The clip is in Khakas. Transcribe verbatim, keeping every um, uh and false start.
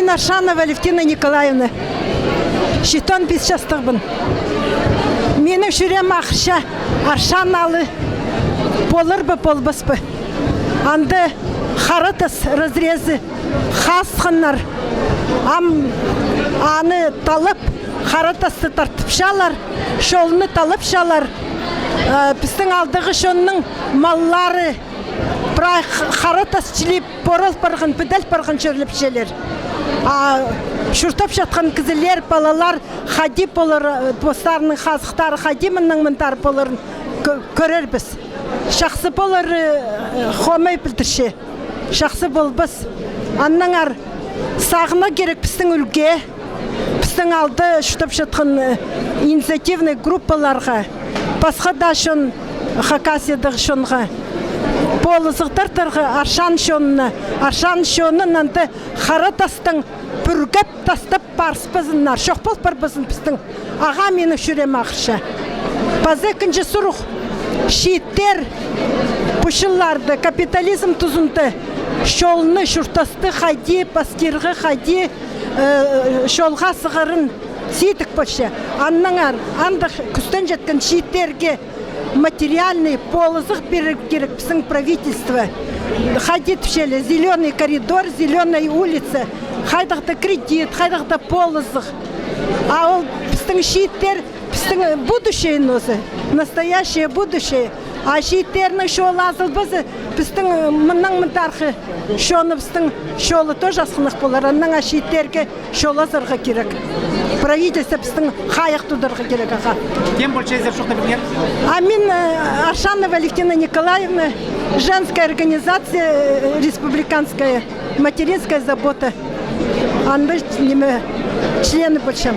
Аршанова Алевтина Николаевна, читон пис частығбын. Минің чӱреем ағырча, Аршан аалы полар ба, полбас па? Анда хара тас разрезі хазғаннар. Ам аны талап, хара тасты тартыпчалар, чолны талапчалар. Э, пістің аалдағы чонның маллары прай х-, хара тас чілеп, порал парған, піл парған чӧрлепчелер. А чуртап чатхан кізілер, палалар хайди полар, э, постарының хазыхтары хайди мыннаң мындар поларын кӧ-, кӧрербіс. Чахсы полар, э, хомай пілдірче. Чахсы полбас. Аннаңар сағынарға кирек пістің ӱлгее, пістің аалда чуртап чатхан, э, инициативный группаларға, пасха даа чон, Хакасиядағы чонға, полызығ тартарға Аршан чонына, Аршан чонын анда хара тастаң пӱргеп тастап парыспазыннар, чох пол парбазын пістің аға, минің чӱреем ағырча. Паза ікінҷі сурығ. Чииттер пу чылларда капитализм тузында чолны, чуртасты хайди пастирға, хайди, э, чолға сығарын сидік полча. Аннаңар андағ кӱстенчеткен чииттерге материальный полызығ пирер кирек пістің правительство. Хайди тіпчелер, зелёный коридор, зелёная улица, хайдағ-да кредит, хайдағ-да полызығ. А ол пістің чииттер, пістің, э, будущее нооза, настоящее будущее. А чииттернің чолы азылбаза, пістің, э, мыннаң мындарғы чоныбыстың чолы тоже асхынах полар. Аннаң а чииттерге чол азарға кирек. Правительство пістің хайах тударға кирек, аға. Кем полчазар чоохтап пиріңер? А мин, э, Аршанова Алевтина Николаевна, женская организация, э, республиканская, «Материнская забота». Анда, ниме, члены полчам.